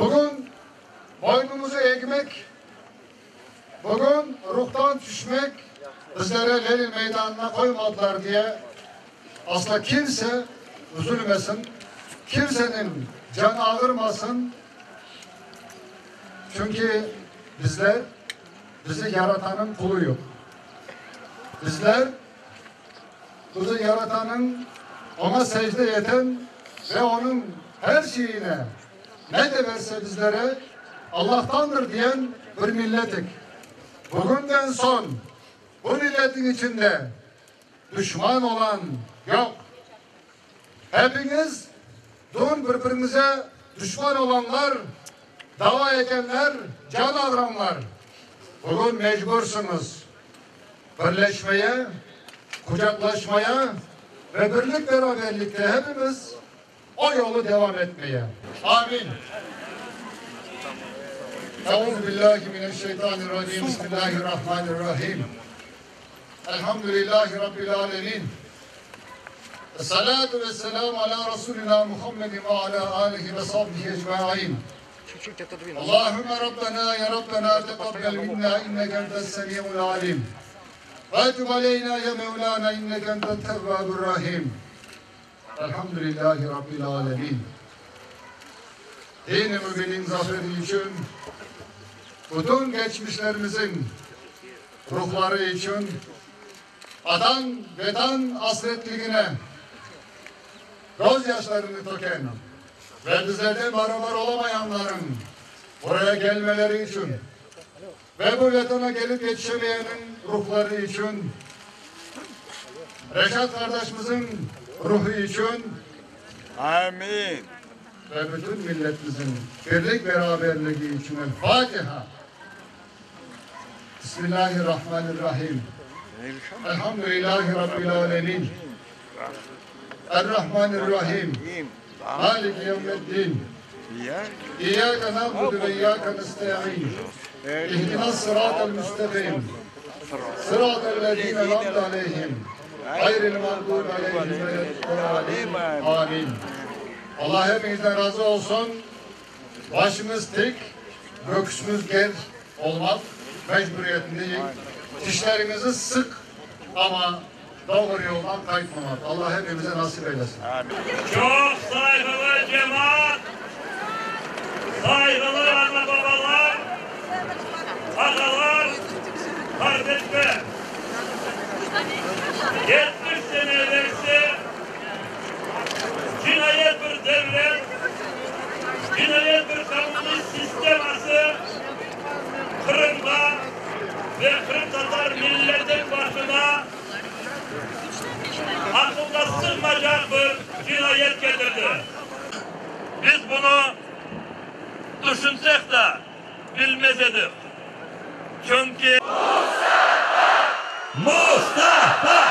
Bugün boynumızı egmek, bugün ruhtan tüşmek, bizlere Lenin meydanına qoymadılar diye asla kimse üzülmesin, kimseniñ canı ağırmasın, çünki bizler bizi Yaratanıñ quluyıq. Bizler bizi Yaratanıñ, oña secde eten ve onıñ her şeyine ne de verse bizlere Allahtandır diyen bir milletik. Bugünden soñ bu milletin içinde düşman olan yoq. Hepiñiz dün bir-biriñize düşman olanlar, dava ekenler, can ağıranlar, bugün mecbursıñız birleşmeye, qucaqlaşmaya ve birlik-beraberlikte hepimiz o yolu devam etmeye. Amin. Euzubillahi mineşşeytanirracim. Bismillahirrahmanirrahim. Elhamdülillahi Rabbil alemin. Esselâtu vesselamu alâ Rasûlinâ Muhammedin ve alâ âlihi ve sahbihi ecmaîn. Allahümme Rabbenâ ya Rabbenâ teqabbel minnâ inneke entes semî'ul alîm. Ve tüb aleynâ ya Mevlâna inneke entet tevvâbur rahîm. Elhamdülillahi Rabbil alemin. Din-i mübinin zaferi içün, bütün geçmişlerimizin ruhları içün, atan, vetan asretligine gözyaşlarını töken ve bizlerden beraber olamayanların buraya gelmeleri içün ve bu vatana gelip yetişemeyenin ruhları içün, Reşat kardeşimizin ruhu içün Amin. Ve bütün milletimizin birlik beraberligi içün El Fatiha. Bismillahirrahmanirrahim. Elhamdülillahi Rabbil alemin. Errahmanirrahim. Maliki yevmiddin. İyyâke na'budu ve iyyâke nesta'in. İhdinas sıratal müstakim. Sıratal lezîne en'amte aleyhim. Gayril mağdubi aleyhim vele'd-dâlin. Amin. Allah hepinizden razı olsun. Başımız tik, göksümüz ger olmaq mecburiyetindeyiz. Dişlerimizi sıq ama doğru yoldan qaytmamaq. Allah hepimize nasip eylesin. Çoq sayğılı cemaat, sayğılı ana-babalar, ağalar, qardeşler! 70 sene evelsi cinayet bir devlet, cinayet bir kommunist sisteması Qırımğa ve qırımtatar milleti başına aqılğa sığmacaq bir cinayet ketirdi. Biz bunı tüşünsek de bilmez edik, çünki. Mustafa! Mustafa!